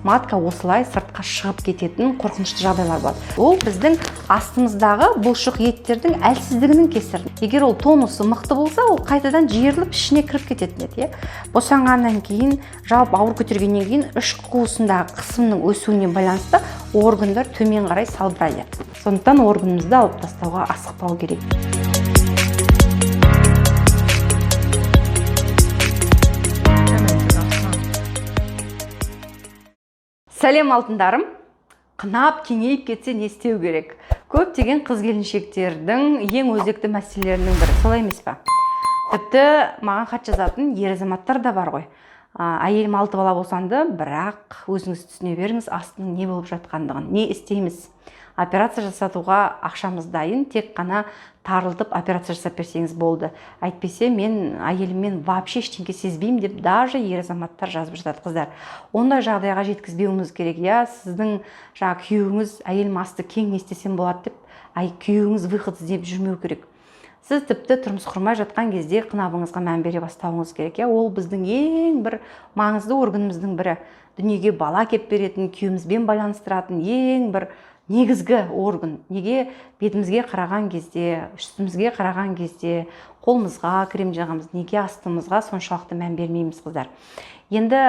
Матка осылай сыртқа шығып кететін қорқынышты жағдайлар болады. Ол біздің астымыздағы бұлшық еттердің әлсіздігінің кесірі. Егер ол тонусы мықты болса, ол қайтадан жиырылып, ішіне кіріп кететін еді, иә. Босанғаннан кейін, жалпы ауыр көтергеннен кейін іш қуысындағы қысымның өсуіне байланысты органдар төмен қарай салбырайды. Сондықтан органымызды алып тастауға асықпау керек. Сәлем, алтындарым! Қынап кеңейіп кетсе, не істеу керек? Көптеген қыз келіншектердің ең өзекті мәселелерінің бірі, солай емес па? Тіпті маған хат жазатын ер азаматтар да бар ғой. Әйелім алты бала босанды, бірақ өзіңіз түсіне беріңіз астының не болып жатқандығын. Не істейміз? Операция жасатуға ақшамыз дайын, тек қана тарылтып операция жасап берсеңіз болды, әйтпесе мен әйеліммен вообще ештеңке сезбеймін деп даже ер азаматтар жазып жатады. Қыздар, ондай жағдайға жеткізбеуіміз керек, иә. Сіздің жаңағы күйеуіңіз «Әйелім асты кең, не істесем болады?» деп, ай, күйеуіңіз выход іздеп жүрмеу керек. Сіз тіпті тұрмыс құрмай жатқан кезде қынабыңызға мән бере бастауыңыз керек, иә. Ол біздің ең бір маңызды органымыздың бірі, дүниеге бала әкеліп беретін, күйеуімізбен байланыстыратын ең бір негізгі орган. Неге бетімізге қараған кезде, үстімізге қараған кезде қолымызға крем жағамыз, неге астымызға соншалықты мән бермейміз, қыздар? Енді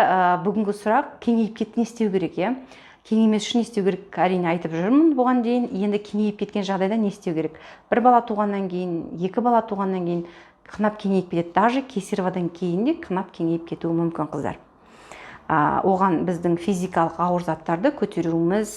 бүгінгі сұрақ: кеңейіп кетті, не істеу керек, иә? Кеңеймес үшін не істеу керек? Әрине, айтып жүрмін бұған дейін. Енді кеңейіп кеткен жағдайда не істеу керек? Бір бала туғаннан кейін, екі бала туғаннан кейін қынап кеңейіп кетеді. Даже кесаревадан кейін де қынап кеңейіп кетуі мүмкін, қыздар. Оған біздің физикалық ауыр заттарды көтеруіміз,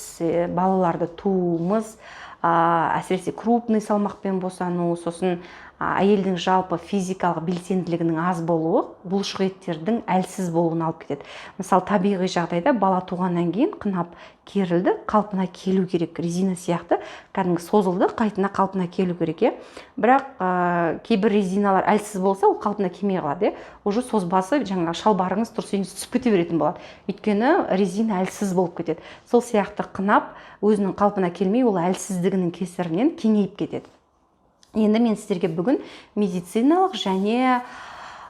балаларды тууымыз, әсіресе крупный салмақпен босану, сосын әйелдің жалпы физикалық белсенділігінің аз болуы бұлшық еттердің әлсіз болуына алып кетеді. Мысалы, табиғи жағдайда бала туғаннан кейін қынап керілді, қалпына келу керек, резина сияқты кәдімгі созылды, қайтына қалпына келу керек, иә. Бірақ кейбір резиналар әлсіз болса, ол қалпына келмей қалады, иә. Уже созбасы, жаңағы шалбарыңыз, трусиіңіз түсіп кете беретін болады, өйткені резина әлсіз болып кетеді. Сол сияқты қынап өзінің қалпына келмей, ол әлсіздігінің кесірінен кеңейіп кетеді. Енді мен сіздерге бүгін медициналық және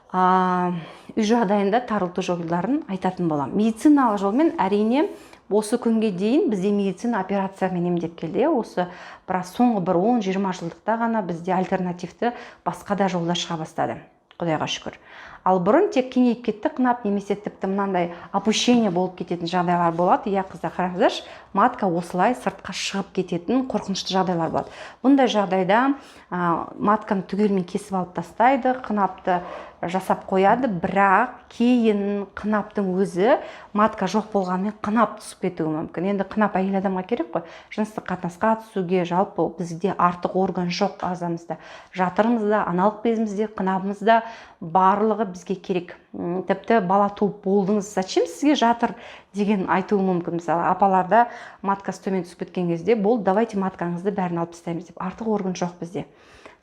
үй жағдайында тарылту жолдарын айтатын боламын. Медициналық жолмен, әрине, осы күнге дейін бізде медицина операциямен емдеп келді, иә. Осы біраз соңғы бір 10-20 жылдықта ғана бізде альтернативті басқа да жолдар шыға бастады, құдайға шүкір. Ал бұрын тек кеңейіп кетті қынап немесе тіпті мынандай опущение болып кететін жағдайлар болады, иә. Қыздар, қараңыздаршы, матка осылай сыртқа шығып кететін қорқынышты жағдайлар болады. Бұндай жағдайда матканы түгелімен кесіп алып тастайды, қынапты жасап қояды. Бірақ кейін қынаптың өзі, матка жоқ болғанымен, қынап түсіп кетуі мүмкін. Енді қынап әйел адамға керек қой жыныстық қатынасқа түсуге. Жалпы бізде артық орган жоқ ағзамызда: жатырымызда, аналық безімізде, қынабымызда, барлығы бізге керек. Тіпті бала туып болдыңыз, зачем сізге жатыр деген айтуы мүмкін. Мысалы, апаларда маткасы төмен түсіп кеткен кезде: «Болды, давайте маткаңызды бәрін алып тастаймыз», – деп. Артық орган жоқ бізде,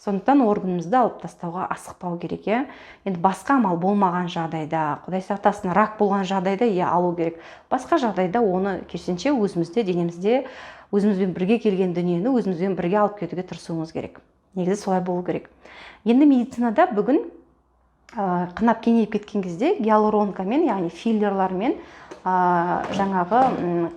сондықтан органымызды алып тастауға асықпау керек, иә. Енді басқа амал болмаған жағдайда, құдай сақтасын, рак болған жағдайда, иә, алу керек. Басқа жағдайда оны керісінше өзімізде, денемізде, өзімізбен бірге келген дүниені өзімізбен бірге алып кетуге тырысуымыз керек. Негізі солай болу керек. Енді медицинада бүгін қынап кеңейіп кеткен кезде гиалуронкамен, яғни филлерлармен жаңағы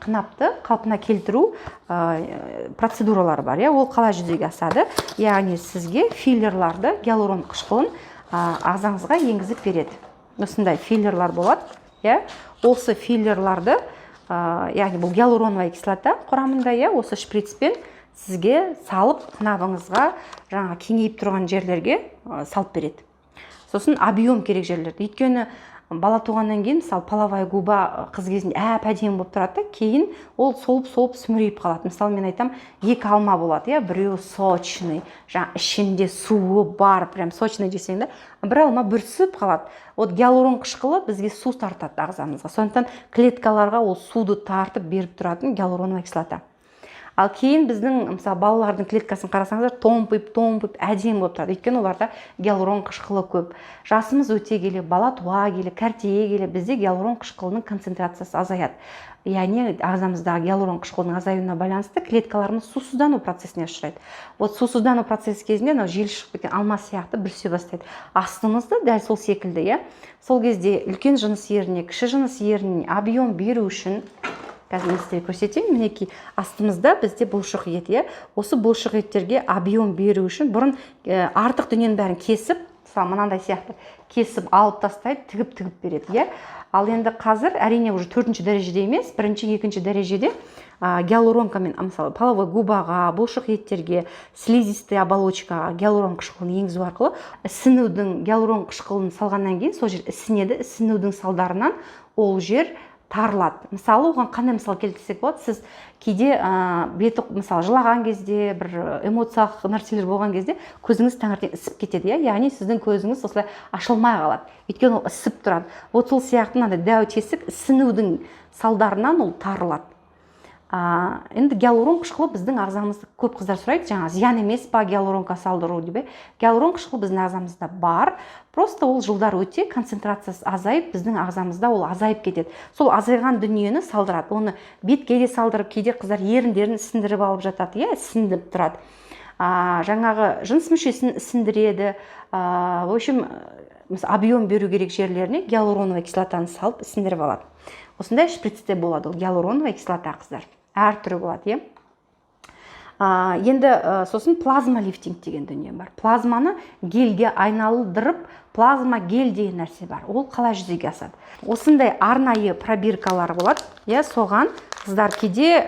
қынапты қалпына келтіру процедуралары бар, иә. Ол қалай жүзеге асады? Яғни сізге филлерларды, гиалурон қышқылын ағзаңызға енгізіп береді. Осындай филлерлар болады, иә. Осы филлерларды, яғни бұл гиалуроновая кислота құрамында, иә, осы шприцпен сізге салып, қынабыңызға, жаңағы кеңейіп тұрған жерлерге салып береді. Сосын объем керек жерлерде. Өйткені бала туғаннан кейін, мысалы, половая губа қыз кезінде әп әдемі болып тұрады да, кейін ол солып солып сүмірейіп қалады. Мысалы, мен айтамын, екі алма болады, иә. Біреуі сочный, жаңағы ішінде суы бар, прям сочный жесең да, бір алма бүрісіп қалады. Вот гиалурон қышқылы бізге су тартады ағзамызға, сондықтан клеткаларға ол суды тартып беріп тұратын гиалуроновая кислота. Ал кейін біздің, мысалы, балалардың клеткасын қарасаңыздар, томпиып томпиып әдемі болып тұрады, өйткені оларда гиалурон қышқылы көп. Жасымыз өте келе, бала туа келе, кәртейе келе бізде гиалурон қышқылының концентрациясы азаяды. Яғни ағзамыздағы гиалурон қышқылының азаюына байланысты клеткаларымыз сусыздану процесіне ұшырайды. Вот сусыздану процесі кезінде анау жел шығып кеткен алма сияқты бүрісе бастайды. Астымыз да дәл сол секілді, иә. Сол кезде үлкен жыныс еріне, кіші жыныс еріне объем беру үшін Қазір мен сіздерге көрсетейін. Мінекей, астымызда бізде бұлшық ет, иә. Осы бұлшық еттерге объем беру үшін бұрын артық дүниенің бәрін кесіп, мысалы, мынандай сияқты кесіп алып тастайды, тігіп тігіп береді, иә. Ал енді қазір, әрине, уже төртінші дәрежеде емес, бірінші, екінші дәрежеде гиалуронкамен, мысалы, половой губаға, бұлшық еттерге, слизистый оболочкаға гиалурон қышқылын енгізу арқылы ісінудің, гиалурон қышқылын салғаннан кейін сол жер ісінеді. Ісінудің салдарынан ол жер тарылады. Мысалы, оған қандай мысал келтірсек болады? Сіз кейде беті, мысалы, жылаған кезде, бір эмоциялық нәрселер болған кезде көзіңіз таңертең ісіп кетеді, иә. Яғни сіздің көзіңіз осылай ашылмай қалады, өйткені ол ісіп тұрады. Вот сол сияқты мынандай дәу тесік ісінудің салдарынан ол тарылады. Енді гиалурон қышқылы біздің ағзамызды, көп қыздар сұрайды, жаңа зиян емес па гиалуронка салдыру деп, иә. Гиалурон қышқылы біздің ағзамызда бар, просто ол жылдар өте концентрациясы азайып, біздің ағзамызда ол азайып кетеді. Сол азайған дүниені салдырады. Оны бетке де салдырып, кейде қыздар еріндерін ісіндіріп алып жатады, иә, ісініп тұрады. Жаңағы жыныс мүшесін ісіндіреді. В общем, объем беру керек жерлеріне гиалуроновая кислотаны салып, ісіндіріп алады. Осындай шприцте болады ол гиалуроновая кислота, қыздар, әртүрлі болады, иә. Енді сосын плазма лифтинг деген дүние бар. Плазманы гельге айналдырып, плазма гель деген нәрсе бар. Ол қалай жүзеге асады? Осындай арнайы пробиркалар болады, иә. Соған қыздар кейде,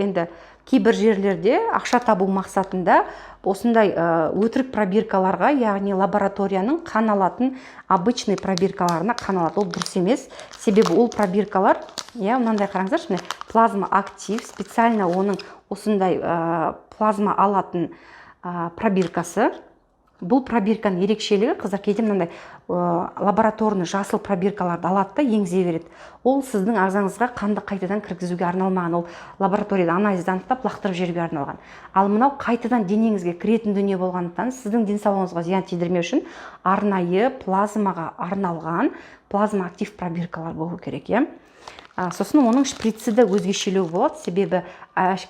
енді кейбір жерлерде ақша табу мақсатында осындай өтірік пробиркаларға, яғни лабораторияның қан алатын обычный пробиркаларына қан алады. Ол дұрыс емес, себебі ол пробиркалар, иә, мынандай, қараңыздаршы, міне, плазма актив, специально оның осындай плазма алатын пробиркасы. Бұл пробирканың ерекшелігі, қыздар, кейде мынандай лабораторный жасыл пробиркаларды алады да, енгізе береді. Ол сіздің ағзаңызға қанды қайтадан кіргізуге арналмаған, ол лабораторияда анализді анықтап, лақтырып жіберуге арналған. Ал мынау қайтадан денеңізге кіретін дүние болғандықтан, сіздің денсаулығыңызға зиян тидірмеу үшін арнайы плазмаға арналған плазма актив пробиркалар болу керек, иә. Сосын оның шприці де өзгешелеу болады, себебі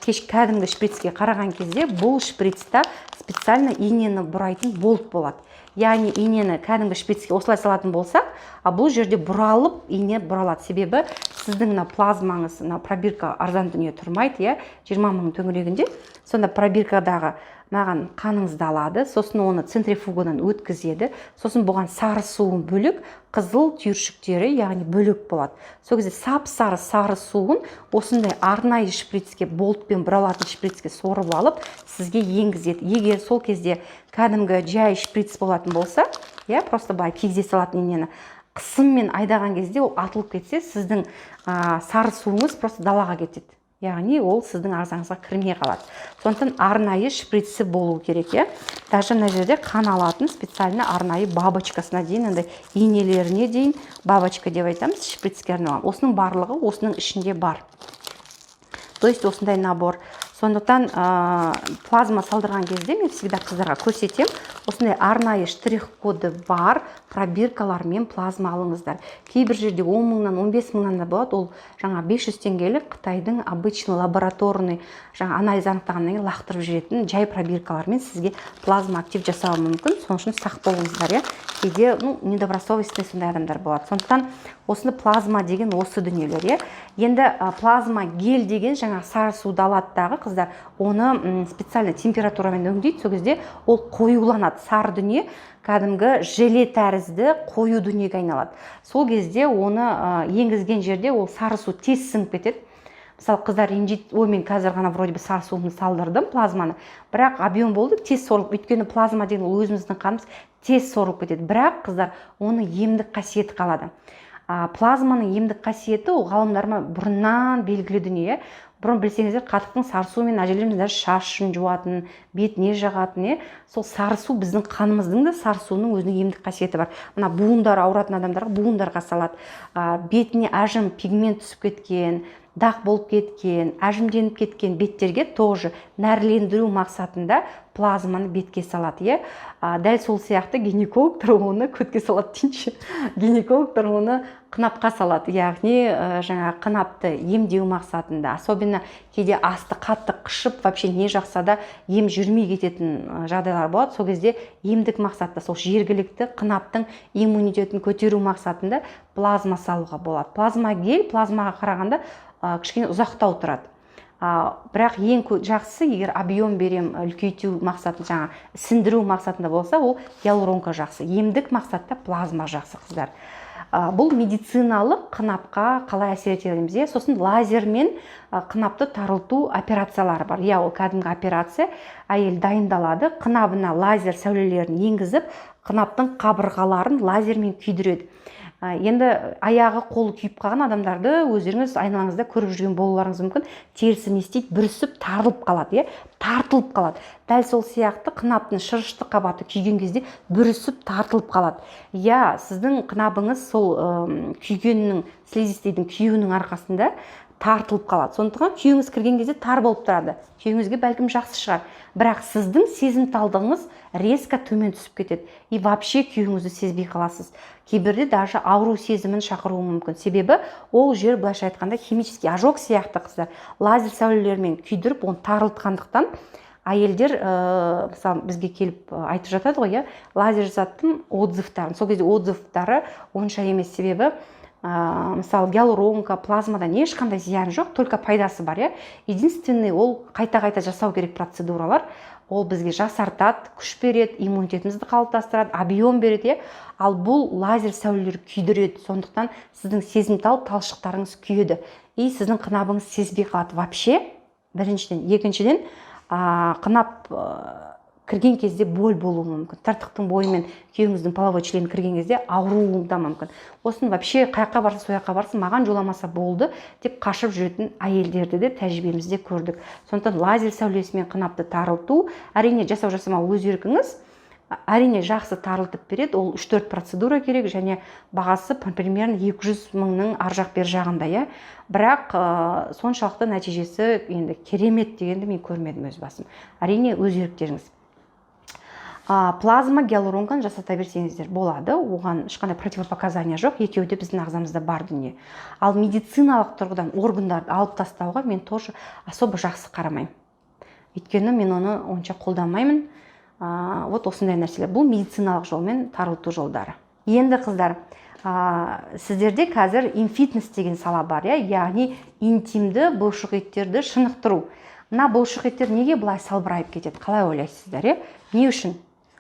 кеш кәдімгі шприцке қараған кезде бұл шприцта специально инені бұрайтын болт болады. Яғни инені кәдімгі шприцке осылай салатын болсақ, а бұл жерде бұралып, ине бұралады. Себебі сіздің мына плазмаңыз, мына пробирка арзан дүние тұрмайды, иә, 20 000 төңірегінде. Сонда пробиркадағы маған қаныңызды алады, сосын оны центрифугадан өткізеді, сосын бұған сары суын бөлек, қызыл түйіршіктері, яғни бөлек болады. Сол кезде сап сары сары суын осындай арнайы шприцке, болтпен бұралатын шприцке сорып алып, сізге енгізеді. Егер сол кезде кәдімгі жай шприц болатын болса, иә, просто былай кигізе салатын, инені қысыммен айдаған кезде ол атылып кетсе, сіздің сары суыңыз просто далаға кетеді, яғни ол сіздің ағзаңызға кірмей қалады. Сондықтан арнайы шприці болу керек, иә. Даже мына жерде қан алатын специально арнайы бабочкасына дейін, андай инелеріне дейін, бабочка деп айтамыз, шприцке арналған, осының барлығы осының ішінде бар. То есть осындай набор. Сондықтан плазма салдырған кезде мен всегда қыздарға көрсетемін: осындай арнайы штрих коды бар пробиркалармен плазма алыңыздар. Кейбір жерде 10 мыңнан, 15 мыңнан да болады. Ол жаңа 500 теңгелік қытайдың обычный лабораторный, жаңа анализ анықтағаннан кейін лақтырып жіберетін жай пробиркалармен сізге плазма актив жасауы мүмкін. Сол үшін сақ болыңыздар, иә. Кейде, ну, недобросовестный сондай адамдар болады. Сондықтан осыны, плазма деген осы дүниелер, иә. Енді плазма гель деген жаңағы сары суды алады дағы, қыздар, оны специально температурамен өңдейді. Сол кезде ол қоюланады, сары дүние кәдімгі желе тәрізді қою дүниеге айналады. Сол кезде оны енгізген жерде ол сары су тез сіңіп кетеді. Мысалы, қыздар ренжиді: «Ой, мен қазір ғана вроде бы сары суымды салдырдым, плазманы, бірақ объем болды, тез сорылып». Өйткені плазма деген ол өзіміздің қанымыз, тез сорылып кетеді. Бірақ, қыздар, оның емдік қасиеті қалады. Плазманың емдік қасиеті ол ғалымдарға бұрыннан белгілі дүние. Бұрын, білсеңіздер, қатықтың сары суымен әжелеріміз даже шашын жуатын, бетіне жағатын, иә. Сол сары су, біздің қанымыздың да сары суының өзінің емдік қасиеті бар. Мына буындары ауыратын адамдарға буындарға салады, бетіне әжім, пигмент түсіп кеткен, дақ болып кеткен, әжімденіп кеткен беттерге тоже нәрлендіру мақсатында плазманы бетке салады, иә. Дәл сол сияқты гинекологтар оны көтке салады дейінші, гинекологтар оны қынапқа салады, яғни жаңағы қынапты емдеу мақсатында. Особенно кейде асты қатты қышып, вообще не жақса да ем жүрмей кететін жағдайлар болады. Сол кезде емдік мақсатта, сол жергілікті қынаптың иммунитетін көтеру мақсатында плазма салуға болады. Плазма гель плазмаға қарағанда кішкене ұзақтау тұрады. Бірақ ең жақсысы, егер объем берем, үлкейту мақсатын, жаңа сіңдіру мақсатында болса, ол гиалуронка жақсы. Емдік мақсатта плазма жақсы, қыздар. Бұл медициналық қынапқа қалай әсер етеміз, иә? Сосын лазермен қынапты тарылту операциялары бар, иә. Ол кәдімгі операция. Әйел дайындалады, қынабына лазер сәулелерін енгізіп, қынаптың қабырғаларын лазермен күйдіреді. Енді аяғы, қолы күйіп қалған адамдарды өздеріңіз айналаңызда көріп жүрген болуларыңыз мүмкін. Терісі не істейді? Бүрісіп, тарылып қалады, иә, тартылып қалады. Дәл сол сияқты қынаптың шырышты қабаты күйген кезде бүрісіп, тартылып қалады, иә. Сіздің қынабыңыз сол күйгеннің, слизистый дың күюінің арқасында тартылып қалады. Сондықтан күйеуіңіз кірген кезде тар болып тұрады. Күйеуіңізге бәлкім жақсы шығар, бірақ сіздің сезімталдығыңыз резко төмен түсіп кетеді и вообще күйеуіңізді сезбей қаласыз. Кейбірде даже ауру сезімін шақыруы мүмкін, себебі ол жер, былайша айтқанда, химический ожог сияқты, қыздар. Лазер сәулелерімен күйдіріп, оны тарылтқандықтан әйелдер, мысалы, бізге келіп айтып жатады ғой, иә, лазер жасаттым, отзыв тарын. Сол кезде отзыв тары онша емес, себебі мысалы, гиалуронка, плазмадан ешқандай зиян жоқ, только пайдасы бар, иә. Единственный, ол қайта қайта жасау керек процедуралар. Ол бізге жасартады, күш береді, иммунитетімізді қалыптастырады, объем береді, иә. Ал бұл лазер сәулелері күйдіреді, сондықтан сіздің сезімтал талшықтарыңыз күйеді и сіздің қынабыңыз сезбей қалады вообще, біріншіден. Екіншіден, қынап кірген кезде боль болуы мүмкін. Тыртықтың бойымен күйеуіңіздің половой член і кірген кезде ауруы да мүмкін. Осыны вообще қай жаққа барса, сол жаққа барсын, маған жоламаса болды деп қашып жүретін әйелдерді де тәжірибемізде көрдік. Сондықтан лазер сәулесімен қынапты тарылту, әрине, жасау жасамау өз еркіңіз. Әрине, жақсы тарылтып береді. Ол 3-4 процедура керек және бағасы примерно 200 мыңның ар жақ бер жағында, иә. Бірақ соншалықты нәтижесі енді керемет дегенді мен көрмедім өз басым. Әрине, өз еріктеріңіз. Плазма, гиалуронканы жасата берсеңіздер болады, оған ешқандай противопоказания жоқ, екеуі де біздің ағзамызда бар дүние. Ал медициналық тұрғыдан органдарды алып тастауға мен тоже особо жақсы қарамаймын, өйткені мен оны онша қолданбаймын. Вот осындай нәрселер, бұл медициналық жолмен тарылту жолдары. Енді, қыздар, сіздерде қазір инфитнес деген сала бар, иә, яғни интимді бұлшық еттерді шынықтыру. Мына бұлшық еттер неге былай салбырайып кетеді, қалай ойлайсыздар, иә? Не үшін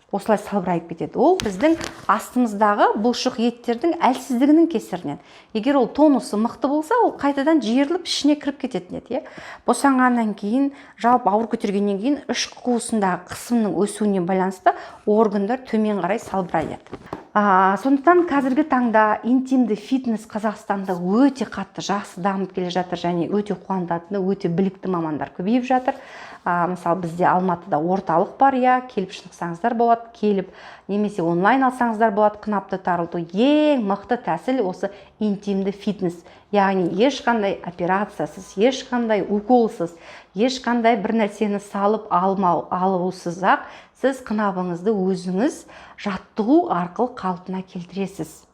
осылай салбырайып кетеді? Ол біздің астымыздағы бұлшық еттердің әлсіздігінің кесірінен. Егер ол тонусы мықты болса, ол қайтадан жиырылып, ішіне кіріп кететін еді, иә. Босанғаннан кейін, жалпы ауыр көтергеннен кейін іш қуысындағы қысымның өсуіне байланысты органдар төмен қарай салбыраяды. Сондықтан қазіргі таңда интимді фитнес Қазақстанда өте қатты жақсы дамып келе жатыр және өте қуантатыны, өте білікті мамандар көбейіп жатыр. Мысалы, бізде Алматыда орталық бар, иә, келіп шынықсаңыздар болады, келіп немесе онлайн алсаңыздар болады. Қынапты тарылту ең мықты тәсіл осы интимді фитнес, яғни ешқандай операциясыз, ешқандай уколсыз, ешқандай бір нәрсені салып алмау, алусыз ақ сіз қынабыңызды өзіңіз жаттығу арқылы қалпына келтіресіз.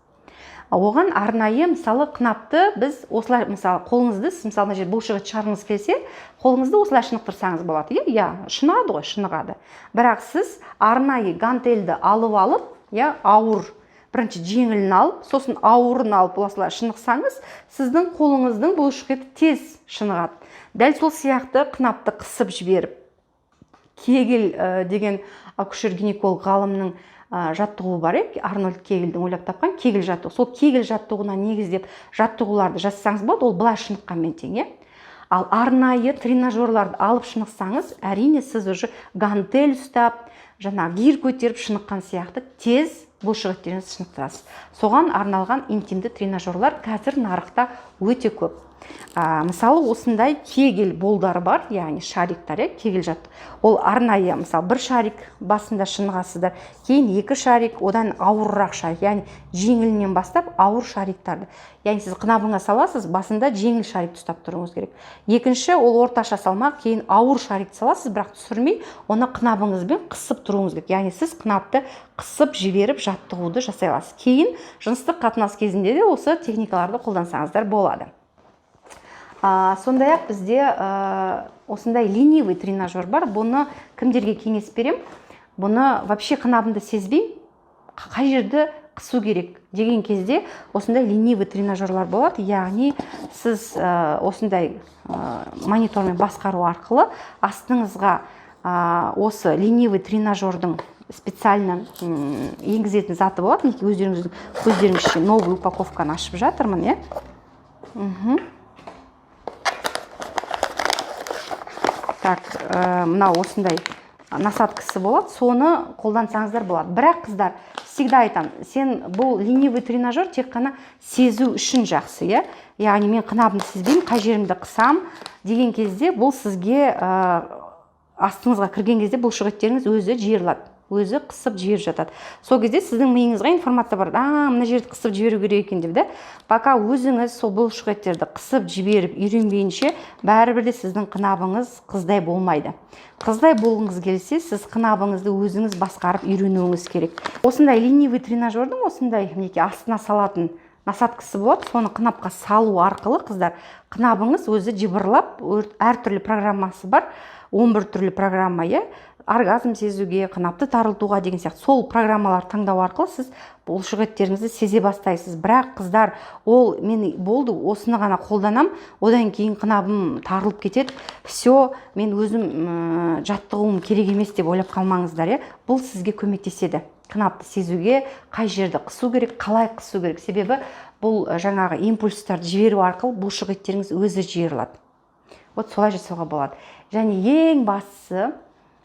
Оған арнайы, мысалы, қынапты біз осылай, мысалы, қолыңызды сіз, мысалы, мына жерде бұлшық ет шығарғыңыз келсе, қолыңызды осылай шынықтырсаңыз болады, иә. Иә, шынығады ғой, шынығады. Бірақ сіз арнайы гантельді алып алып, иә, ауыр, бірінші жеңілін алып, сосын ауырын алып, осылай шынықсаңыз, сіздің қолыңыздың бұлшық еті тез шынығады. Дәл сол сияқты қынапты қысып жіберіп, Кегель деген акушер гинеколог ғалымның жаттығуы бар, иә, Арнольд Кегельдің ойлап тапқан Кегель жаттығу. Сол Кегель жаттығуына негіздеп жаттығуларды жасасаңыз болады, ол былай шыныққанмен тең, иә. Ал арнайы тренажерларды алып шынықсаңыз, әрине, сіз уже гантель ұстап, жаңағы гир көтеріп шыныққан сияқты тез бұлшық еттеріңізді шынықтырасыз. Соған арналған интимді тренажерлар қазір нарықта өте көп. Мысалы, осындай Кегель болдары бар, яғни шарик тар, иә. Кегель жаттығу ол арнайы, мысалы, бір шарик басында шынығасыздар, кейін екі шарик, одан ауырырақ шарик, яғни жеңілінен бастап ауыр шарик тарды. Яғни сіз қынабыңа саласыз, басында жеңіл шарик ті ұстап тұруыңыз керек, екінші ол орташа салмақ, кейін ауыр шарик ті саласыз, бірақ түсірмей, оны қынабыңызбен қысып тұруыңыз керек. Яғни сіз қынапты қысып жіберіп жаттығуды жасай аласыз. Кейін жыныстық қатынас кезінде де осы техникаларды қолдансаңыздар болады. Сондай ақ бізде осындай ленивый тренажер бар. Бұны кімдерге кеңес беремін? Бұны вообще қынабымды сезбеймін, қай жерді қысу керек деген кезде осындай ленивый тренажерлар болады. Яғни сіз осындай монитормен басқару арқылы астыңызға осы ленивый тренажердің специально енгізетін заты болады. Мінекей, өздеріңіздің көздеріңізше новый упаковканы ашып жатырмын, иә. Так, мынау осындай насадкасы болады, соны қолдансаңыздар болады. Бірақ, қыздар, всегда айтамын, сен бұл ленивый тренажер тек қана сезу үшін жақсы, иә. Яғни мен қынабымды сезбеймін, қай жерімді қысам деген кезде, бұл сізге астыңызға кірген кезде бұлшық еттеріңіз өзі жиырылады, өзі қысып жіберіп жатады. Сол кезде сіздің миыңызға информация барады: «А, мына жерді қысып жіберу керек екен», – деп да. Пока өзіңіз сол бұлшық еттерді қысып жіберіп үйренбейінше, бәрібір де сіздің қынабыңыз қыздай болмайды. Қыздай болғыңыз келсе, сіз қынабыңызды өзіңіз басқарып үйренуіңіз керек. Осындай ленивый тренажердің осындай, мінекей, астына салатын насадкасы болады. Соны қынапқа салу арқылы, қыздар, қынабыңыз өзі жыбырлап, әртүрлі программасы бар, 11 түрлі программа, иә, оргазм сезуге, қынапты тарылтуға деген сияқты. Сол программаларды таңдау арқылы сіз бұлшық еттеріңізді сезе бастайсыз. Бірақ, қыздар, ол мен болды, осыны ғана қолданам, одан кейін қынабым тарылып кетеді, все, мен өзім жаттығуым керек емес деп ойлап қалмаңыздар, иә. Бұл сізге көмектеседі қынапты сезуге, қай жерді қысу керек, қалай қысу керек. Себебі бұл жаңағы импульстарды жіберу арқылы бұлшық еттеріңіз өзі жиырылады. Вот солай жасауға болады. Және ең бастысы,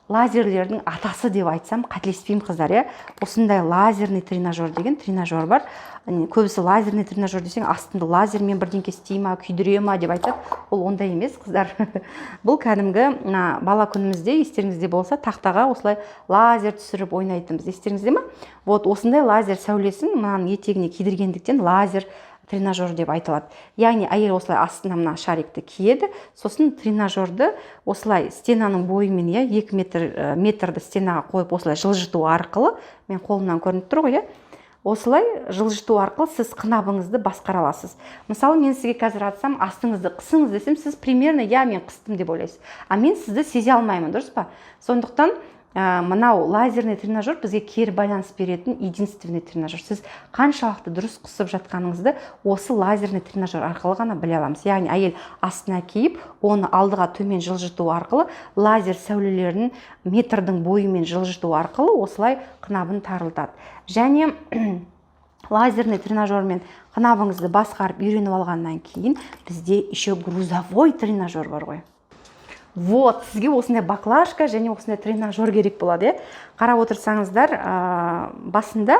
лазерлердің атасы деп айтсам, қателеспеймін, қыздар, иә, осындай лазерный тренажер деген тренажер бар. Көбісі лазерный тренажер десең, астында лазермен бірдеңке істей ма, күйдіре ма деп айтады. Ол ондай емес, қыздар. Бұл кәдімгі мына бала күнімізде, естеріңізде болса, тақтаға осылай лазер түсіріп ойнайтынбыз, естеріңізде ма? Вот осындай лазер сәулесін мынаның етегіне кидіргендіктен, лазер тренажер деп айтылады. Яғни әйел осылай астына мына шарикті киеді, сосын тренажерді осылай стенаның бойымен, иә, 2 метр, метрді стенаға қойып, осылай жылжыту арқылы, мен қолымнан көрініп тұр ғой, иә, осылай жылжыту арқылы сіз қынабыңызды басқара аласыз. Мысалы, мен сізге қазір атсам, астыңызды қысыңыз десем, сіз примерно «иә, мен қыстым» деп ойлайсыз, а мен сізді сезе алмаймын, дұрыс па? Сондықтан мынау лазерный тренажер бізге кері байланыс беретін единственный тренажер. Сіз қаншалықты дұрыс қысып жатқаныңызды осы лазерный тренажер арқылы ғана біле аламыз. Яғни әйел астына киіп, оны алдыға төмен жылжыту арқылы, лазер сәулелерін метрдің бойымен жылжыту арқылы осылай қынабын тарылтады. Және лазерный тренажермен қынабыңызды басқарып үйреніп алғаннан кейін бізде еще грузовой тренажер бар ғой. Вот сізге осындай баклажка және осындай тренажер керек болады, иә. Қарап отырсаңыздар, басында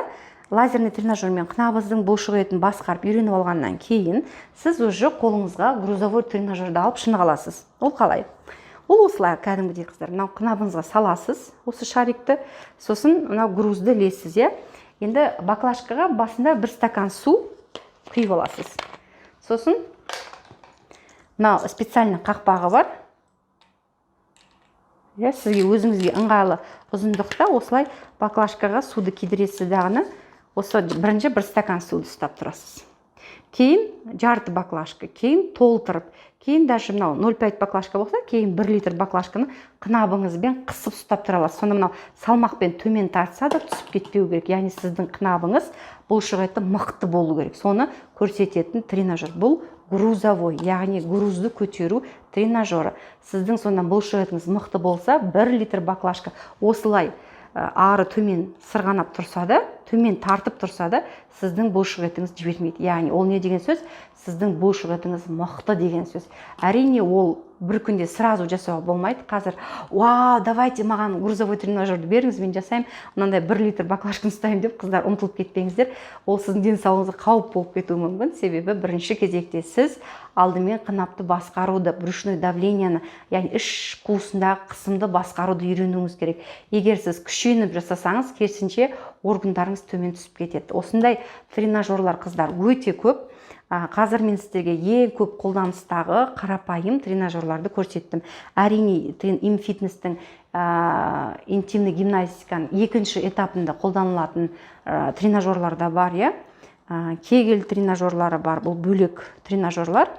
лазерный тренажермен қынабыңыздың бұлшық етін басқарып үйреніп алғаннан кейін, сіз уже қолыңызға грузовой тренажерді алып шыныға аласыз. Ол қалай? Ол осылай кәдімгідей, қыздар, мынау қынабыңызға саласыз осы шарикті, сосын мынау грузды ілесіз, иә. Енді баклажкаға басында бір стакан су құйып аласыз. Сосын мынау специально қақпағы бар, иә, сізге өзіңізге ыңғайлы ұзындықта осылай баклажкаға суды кидіресіз дағыны, осы бірінші бір стакан суды ұстап тұрасыз, кейін жарты баклажка, кейін толтырып, кейін даже мынау 0,5 баклажка болса, кейін 1 литр баклажканы қынабыңызбен қысып ұстап тұра аласыз. Сонда мынау салмақпен төмен тартса да, түсіп кетпеу керек. Яғни сіздің қынабыңыз, бұлшық еті мықты болу керек. Соны көрсететін тренажер бұл грузовой, яғни грузды көтеру тренажері. Сіздің сонда бұлшық етіңіз мықты болса, 1 литр баклажка осылай ары төмен сырғанап тұрса да, төмен тартып тұрса да, сіздің бұлшық етіңіз жібермейді. Яғни ол не деген сөз? Сіздің бұлшық етіңіз мықты деген сөз. Әрине, ол бір күнде сразу жасауға болмайды. Қазір: «Вау, давайте маған грузовой тренажерді беріңіз, мен жасаймын, мынандай 1 литр баклажканы ұстаймын», – деп, қыздар, ұмтылып кетпеңіздер. Ол сіздің денсаулығыңызға қауіп болып кетуі мүмкін. Себебі бірінші кезекте сіз алдымен қынапты басқаруды, брюшной давлениені, яғни іш қуысындағы қысымды басқаруды үйренуіңіз керек. Егер сіз күшеніп жасасаңыз, керісінше, органдарыңыз төмен түсіп кетеді. Осындай тренажерлар, қыздар, өте көп. Қазір мен сіздерге ең көп қолданыстағы қарапайым тренажерларды көрсеттім. Әрине, им фитнестің интимный гимнастиканың екінші этапында қолданылатын тренажерлар да бар, иә. Кегель тренажерлары бар, бұл бөлек тренажерлар.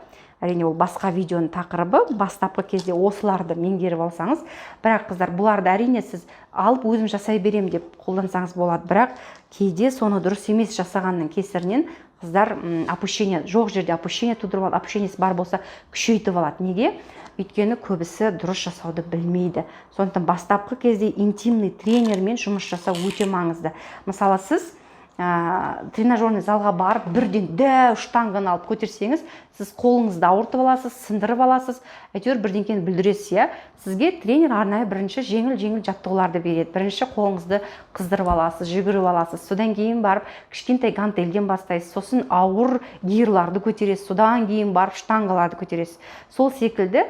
Әрине, ол басқа видеоның тақырыбы. Бастапқы кезде осыларды меңгеріп алсаңыз. Бірақ, қыздар, бұларды, әрине, сіз алып, өзім жасай беремін деп қолдансаңыз болады, бірақ кейде соны дұрыс емес жасағанның кесірінен қыздар опущение жоқ жерде опущение тудырып алады, опущениесі бар болса, күшейтіп алады. Неге? Өйткені көбісі дұрыс жасауды білмейді. Сондықтан бастапқы кезде интимный тренермен жұмыс жасау өте маңызды. Мысалы, сіз тренажерный залға барып, бірден дәу штанганы алып көтерсеңіз, сіз қолыңызды ауыртып аласыз, сындырып аласыз, әйтеуір бірдеңкені бүлдіресіз, иә. Сізге тренер арнайы бірінші жеңіл жеңіл жаттығуларды береді. Бірінші қолыңызды қыздырып аласыз, жүгіріп аласыз, содан кейін барып кішкентай гантельден бастайсыз, сосын ауыр гирларды көтересіз, содан кейін барып штангаларды көтересіз. Сол секілді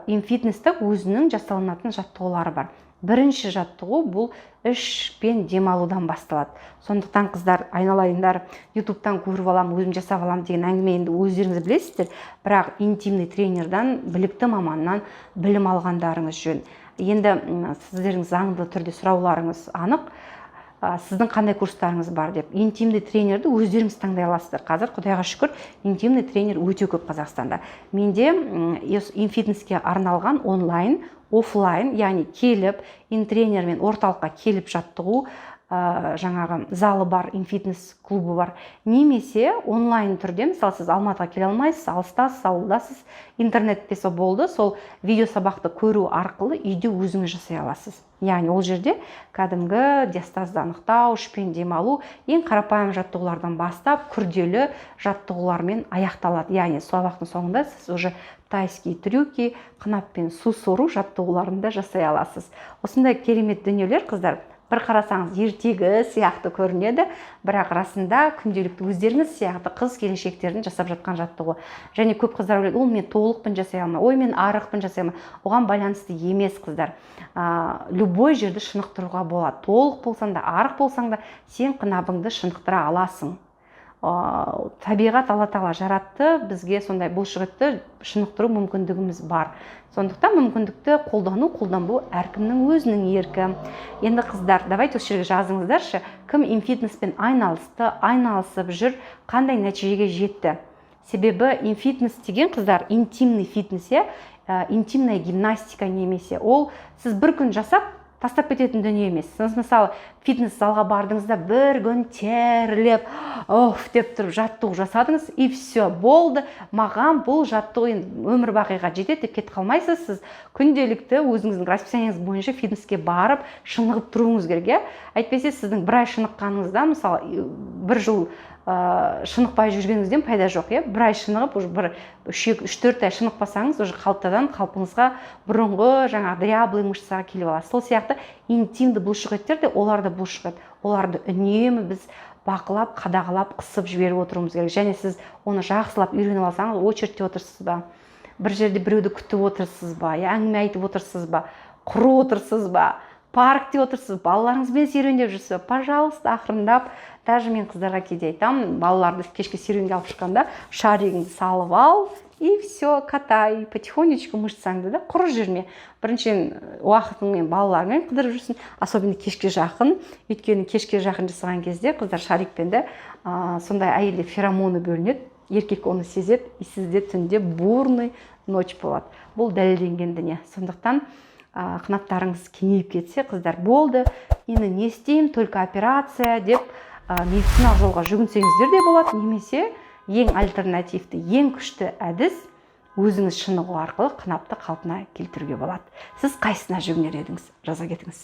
инфитнесте өзінің жасалынатын жаттығулары бар. Бірінші жаттығу бұл ішпен демалудан басталады. Сондықтан, қыздар, айналайындар, Ютубтан көріп аламын, өзім жасап аламын деген әңгіме енді өздеріңіз білесіздер, бірақ интимный тренердан, білікті маманнан білім алғандарыңыз жөн. Енді сіздердің заңды түрде сұрауларыңыз анық, сіздің қандай курстарыңыз бар деп. Интимный тренерді өздеріңіз таңдай аласыздар. Қазір, құдайға шүкір, интимный тренер өте көп Қазақстанда. Менде инфитнеске арналған онлайн, офлайн, яғни келіп, интренермен орталыққа келіп жаттығу, жаңағы залы бар, инфитнес клубы бар немесе онлайн түрде. Мысалы, сіз Алматыға келе алмайсыз, алыстасыз, ауылдасыз, интернет болса болды, сол видео сабақты көру арқылы үйде өзіңіз жасай аласыз. Яғни ол жерде кәдімгі диастазды анықтау, ішпен демалу, ең қарапайым жаттығулардан бастап күрделі жаттығулармен аяқталады. Яғни сабақтың соңында сіз уже тайские трюки, қынаппен су сору жаттығуларын да жасай аласыз. Осындай керемет дүниелер, қыздар. Бір қарасаңыз, ертегі сияқты көрінеді, бірақ расында күнделікті өздеріңіз сияқты қыз келіншектердің жасап жатқан жаттығуы. Және көп қыздар ойлайды: ол мен толықпын, жасай алмаймын, ой, мен арықпын, жасай алмаймын. Оған байланысты емес, қыздар, любой жерді шынықтыруға болады. Толық болсаң да, арық болсаң да, сен қынабыңды шынықтыра аласың. Табиғат, Алла Тағала жаратты бізге сондай бұлшықетті шынықтыру мүмкіндігіміз бар. Сондықтан мүмкіндікті қолдану, қолданбау әркімнің өзінің еркі. Енді, қыздар, давайте осы жерге жазыңыздаршы, кім инфитнеспен айналысты, айналысып жүр, қандай нәтижеге жетті? Себебі инфитнес деген, қыздар, интимный фитнес, иә, интимная гимнастика немесе ол сіз бір күн жасап тастап кететін дүние емес. Сіз, мысалы, фитнес залға бардыңыз да, бір күн терлеп, оф деп тұрып жаттығу жасадыңыз, и все, болды, маған бұл жаттығу енді өмір бақиға жетеді деп кетіп қалмайсыз. Сіз күнделікті өзіңіздің расписаниеңіз бойынша фитнеске барып, шынығып тұруыңыз керек, иә. Әйтпесе сіздің бір ай шыныққаныңыздан, мысалы, бір жыл шынықпай жүргеніңізден пайда жоқ, иә. Бір ай шынығып, уже бір 3-4 ай шынықпасаңыз, уже қалтадан қалпыңызға, бұрынғы жаңағы дряблый мышцаға келіп аласыз. Сол сияқты интимді бұлшықеттер де, олар да бұлшықет, оларды үнемі біз бақылап, қадағалап, қысып жіберіп отыруымыз керек. Және сіз оны жақсылап үйреніп алсаңыз, очередьте отырсыз ба, бір жерде біреуді күтіп отырсыз ба, я әңгіме айтып отырсыз ба, құры отырсыз ба, паркте отырсыз, балаларыңызбен серуендеп жүрсіз ба, пожалуйста, ақырындап. Даже мен қыздарға кейде айтамын: балаларды кешке серуенге алып шыққанда шаригіңді салып ал и все, катай потихонечку мышцаңды да, құр жүрме. Біріншіден, уақытыңмен балаларыңмен қыдырып жүрсің, особенно кешке жақын. Өйткені кешке жақын жасаған кезде, қыздар, шарикпен де сондай әйелде феромоны бөлінеді, еркек оны сезеді, и сізде түнде бурный ночь болады. Бұл дәлелденген дүние. Сондықтан қынаптарыңыз кеңейіп кетсе, қыздар, болды, енді не істеймін, только операция деп медициналық жолға жүгінсеңіздер де болады немесе ең альтернативті, ең күшті әдіс — өзіңіз шынығу арқылы қынапты қалпына келтіруге болады. Сіз қайсысына жүгінер едіңіз? Жаза кетіңіз.